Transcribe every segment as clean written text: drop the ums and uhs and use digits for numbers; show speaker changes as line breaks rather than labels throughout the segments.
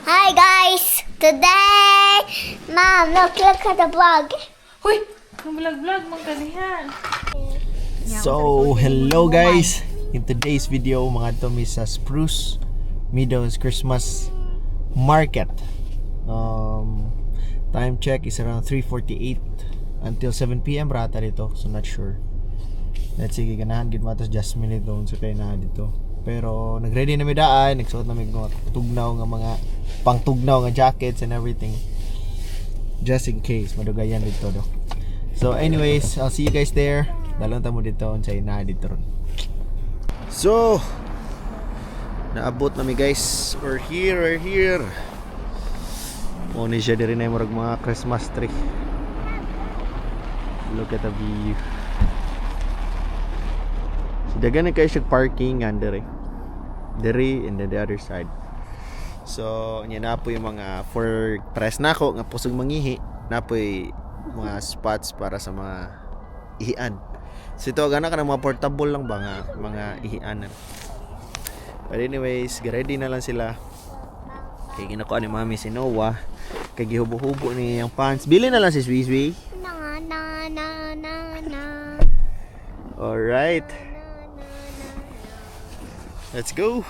Hi guys! Today, Mom, look, look at the vlog.
Huy! Vlog-vlog mong kanihan.
So, hello guys! In today's video, mga to mi sa Spruce Meadows Christmas Market. Time check is around 3:48 until 7 p.m. Rata dito, so not sure. Let's see, ganahan gid matos Jasmine dito unsa kay na dito. Pero nagready na mi daan, nagsuot na mi mga tugnaw nga mga pangtugnaw nga jackets and everything. Just in case madugayan dito do. So anyways, I'll see you guys there. Dalon ta mo dito unsay naa dito ron. So, naabot na mi guys. We're here, we're here. Mo ni siya diri na murag mga Christmas tree. Look at the view. So daghan na kayo siya parking nga diri. Diri and then the other side. So, nya na po yung mga for press nako nga pusog mangihi, na po'y mga spots para sa mga ihian. So ito gana ka ng mga portable lang ba nga mga ihianan. But anyways, ready na lang sila. Kay ginakuha ni Mami si Noah. Kay gihubo-hubo ni ang pants. Bili na lang si Sui.
Na na na na na.
Alright. Let's go.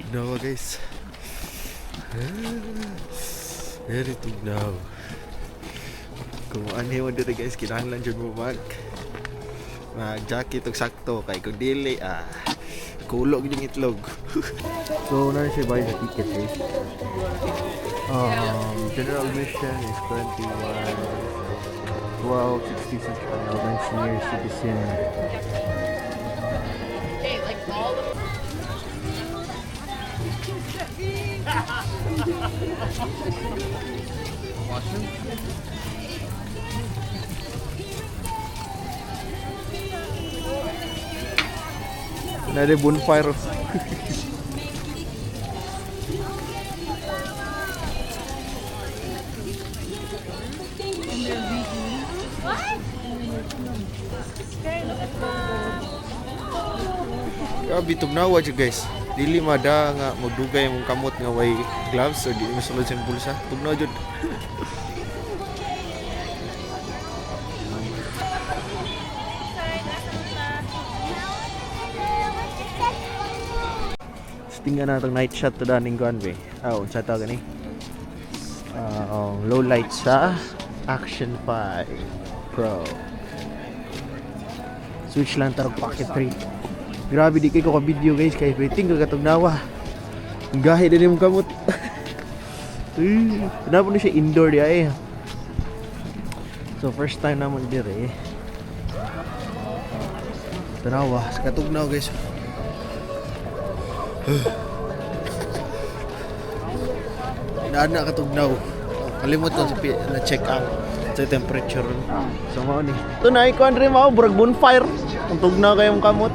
Tugnaw guys. Very tugnaw. Kung ano mo dito guys, kinahanglan jud mo mag jacket og sakto kay kung dili kulog yung itlog. So na siya buy the ticket guys. General admission is 21 12 60 sa child and senior citizen. Na bonfire. Grabe tugnawa jud guys. Dili mada nga magdugay mong kamot nga way gloves or dili masulod sa imong bulsa. Tugnaw jud. Tingnan na itong night shot to daning kuan be. Oh, unsa tawag gani? Oh, low light sa Action 5 Pro. Switch lang tarog Pocket 3. Grabe di kay ko ka video guys kay rating ka katugnawa. Ang gahi din imong kamot. Eh, Napo na siya indoor di ay. So first time naman dire. Tanawa sa katugnaw guys. Naan na katugnaw. Kalimot ko sa na check ang sa temperature. So mao ni. Ito na iko Andre mao burag bonfire. Ang tugnaw kayong kamot.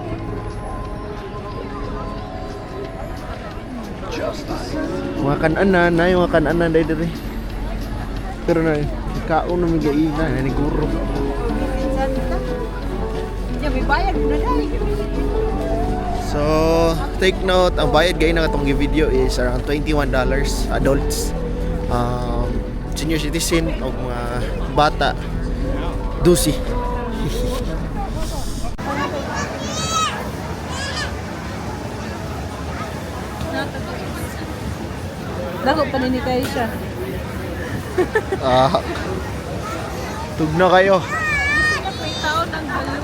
Mga kananan na yung mga kananan dahil diri. Pero na kaon na migaina na ni guro.
Yeah, may bayad mo na dahil.
So, take note, ang bayad gay na katong video is around $21 adults. Senior citizen o mga bata, 12.
Dako pa ni kayo siya.
Ah. Tugna kayo.
May taon ang balon.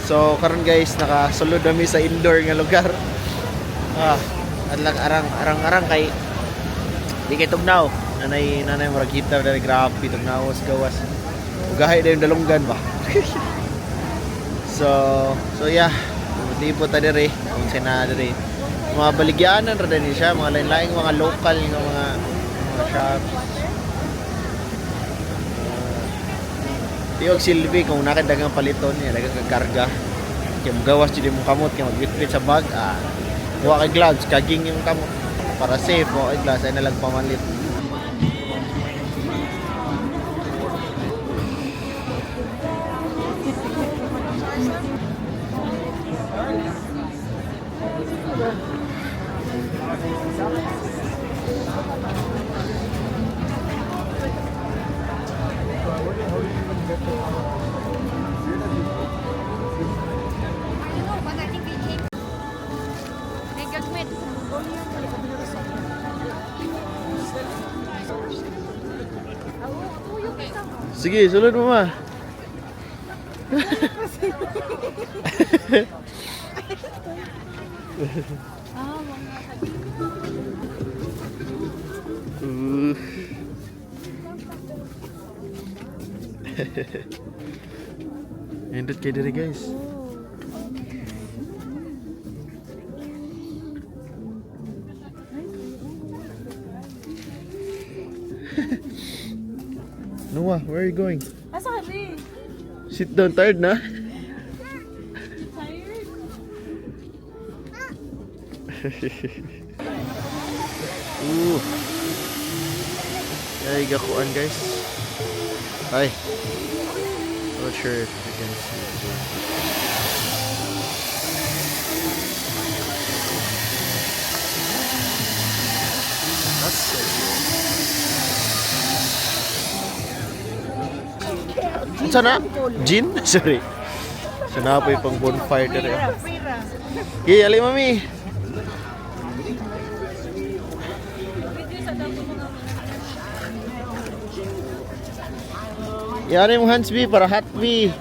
So, karon guys, nakasulod kami sa indoor nga lugar. Ah, adlang arang arang arang kay di kay tugnaw. Nanay nanay murag kita diri grabe tugnaw sa gawas. Ugahay na yung dalunggan ba. So, so yeah, libot ta diri kung sina diri. Mga baligyanan ra din siya, mga lain-laing mga local nga mga Mga shops. Tiyog silbi kung nakadagang paliton niya, dagang kakarga. Kaya mugawas jud imong kamot kay magbitbit sa bag. Ah, wa kay gloves, kaging yung kamot. Para safe, wa kay gloves ay nalang pamalit. Sige, sulod mo ma. Ooh. Nindot kay diri, guys. Noah, where are you going?
Asa ka di?
Sit down, tired na?
Tired?
Ooh. Ay, gakuan, guys. Ay. Not sure if you can see it. That's so cool. Unsa na? Gin? Sorry. So na po yung pang bonfire dere. Okay, ali mami. Yan yung hands B para hot B.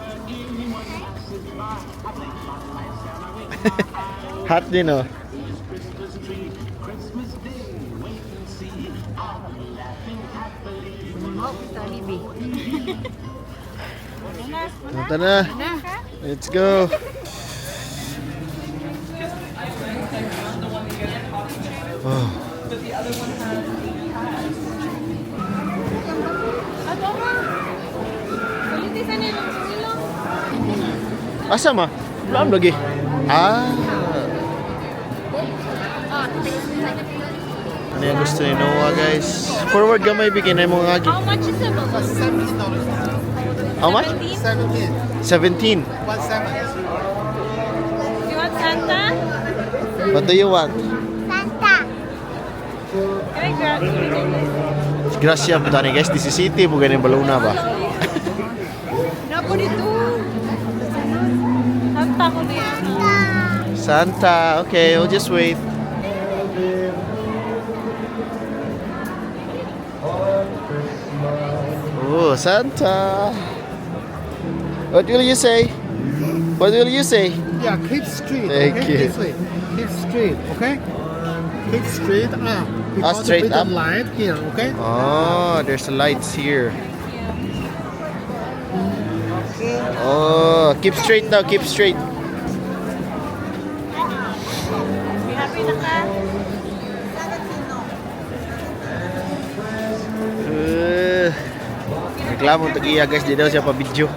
Hot din, oh. Punta na. Let's go. Oh.
Ato ma. Ulitin sa nilong nilong.
Asa ma? Wala lagi. Ah. Ano yung gusto ni Noah, guys? Forward gamay bigyan na yung mga agi.
How much is the balloon?
How much?
17?
17.
You want Santa?
What do you want?
Santa.
Can I grab it?
Gracia po tani, guys. This is city po ganyan baluna ba?
Napo dito. Santa ko na yan.
Santa. Okay, we'll just wait. Oh, Santa. What will you say? What will you say?
Yeah, keep straight.
Thank
okay?
you.
This way. Keep straight, okay? Keep straight up. Because
straight
with
up?
the light here, okay?
Oh, there's lights here. Oh, keep straight now, keep straight.
Be happy na ka?
Reklamo tag iya, guys, di daw siya pa video.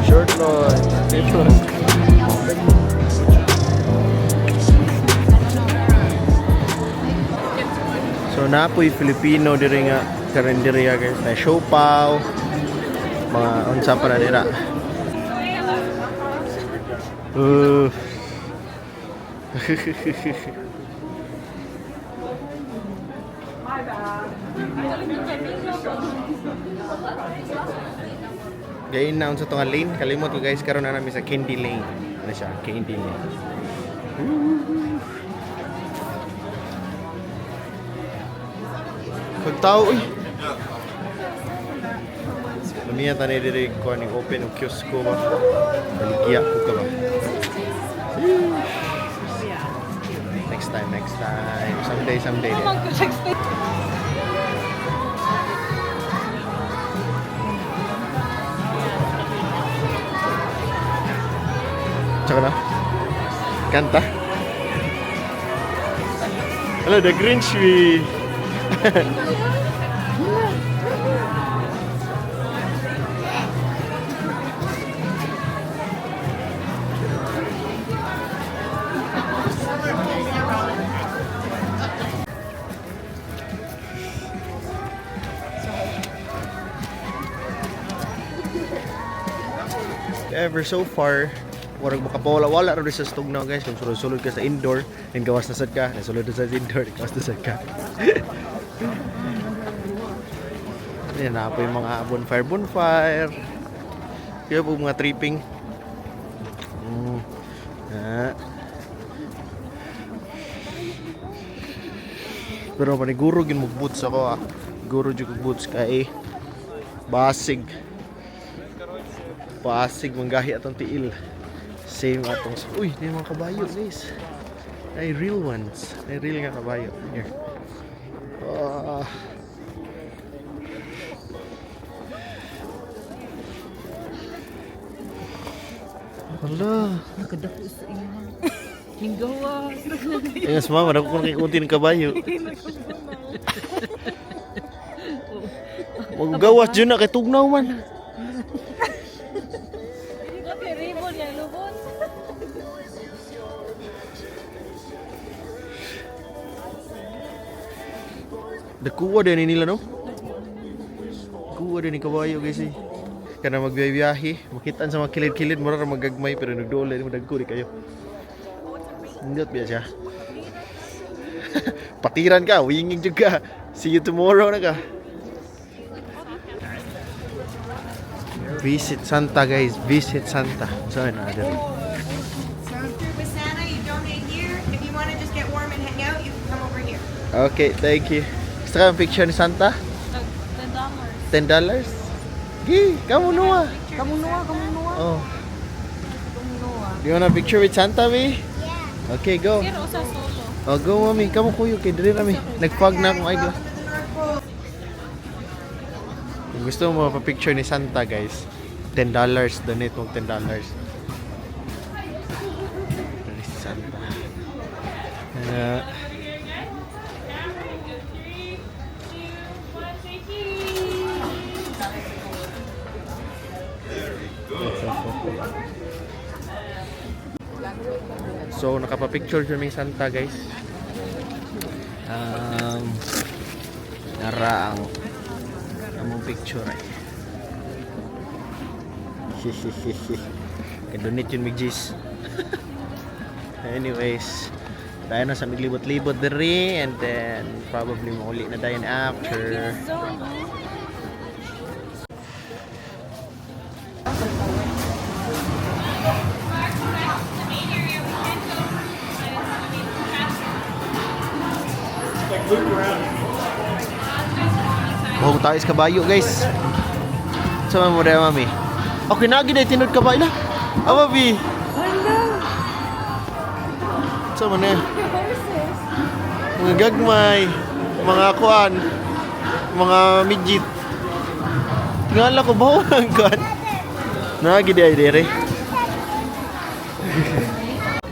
Short loan. Short loan. So napoy Filipino diri nga karinderya, guys, na siopaw, mga unsa pa na nila. Gain na unsa to nga lane, kalimot ko, guys, karon na nami sa Candy Lane. Ano siya? Candy Lane. Pagtao, uy. Kami yan tanay diri ko ni open og kiosko ba. Baligya ko ka ba. Next time, next time. Someday, someday. Din. Tsaka na. Kanta. Hello, the Grinch we. Ever so far, warag makapawala-wala ra sa tugnaw, guys. Kung sulod-sulod ka sa indoor then gawas na sad ka, then sulod na sa indoor, then gawas na sad ka. Yan na po yung mga bonfire bonfire. Kaya po mga tripping. Ah. Pero paniguro gin mo boots ako ah. Guro jud kog boots kay basig. Pasig manggahi atong tiil. Same atong, uy, di mga kabayo, guys. Ay real ones. Ay real nga kabayo. Here. Ah. Hala.
Nakadako sa iya. Ninggawa.
Ingas mama, dako ko nakikunti ng kabayo. Maggawas dyan na kay tugnaw man.
Okay, ribbon yan, lubot.
Dakuha din ni nila, no? Kuha din ni kabayo, guys eh. Kana magbiyahe, makitaan sa mga kilid-kilid, mura ra magagmay pero nagduol mo dagko di kayo. Indot biya siya. Patiran ka, wingig jud ka. See you tomorrow na ka. Visit Santa, guys, visit Santa. So na diri.
Through with Santa, you donate here. If you want to just get warm and hang out, you can come over here.
Okay, thank you. Gusto ka ang picture ni Santa?
$10.
$10? Gi, kamu Noah.
Kamu Noah, kamu Noah.
Oh.
Kamu Noah.
Do you want a picture with Santa, Mi?
Yeah.
Okay, go.
Pero usa solo.
Oh, go, mami. Kamu kuyo kay diri rami. Nag-fog na akong eyeglass.
Welcome to the North Pole.
Kung gusto mo mapa-picture ni Santa, guys, $10, donate mo $10. Dali si Santa. So, nakapa-picture kami Santa, guys. Nara ang among picture ay. Kadonate yun mig-G's. Anyways, tayo na sa miglibot-libot diri and then probably mauli na dayon after. Buhong tayo sa kabayo, guys. Sama mo rin, mami. Okay na, gid tinod kabayo na. Aba, bi. Sama na. Mga gagmay, mga kuan, mga midget. Tingala ko ba ang kuan? Na gid ay dire.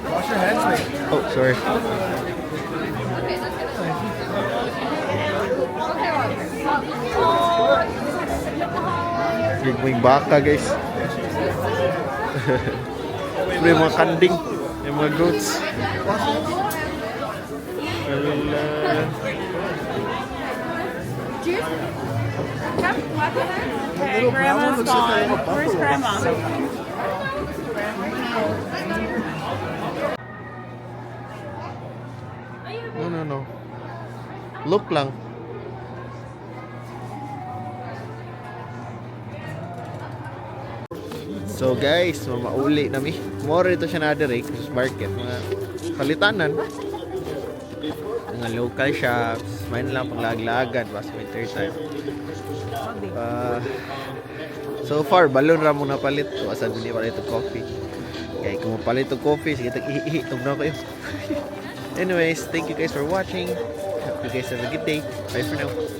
Wash your hands, mate.
Oh, sorry. Gagmay baka, guys. May mga kanding, may mga goats. Wala.
Little brown one looks like a little
Where's
buffalo.
Grandma?
No. Look lang. So guys, mamauli na mi. More ito siya na dire, Christmas market, mga palitanan. Mga local shops, may lang panglaag-laagan basta winter time. So far, balon ra mo napalit. O asa dili palit og coffee. Kay kung mapalit og coffee, sige tag ihi na kayo. Anyways, thank you guys for watching. Hope you guys have a good day. Bye for now.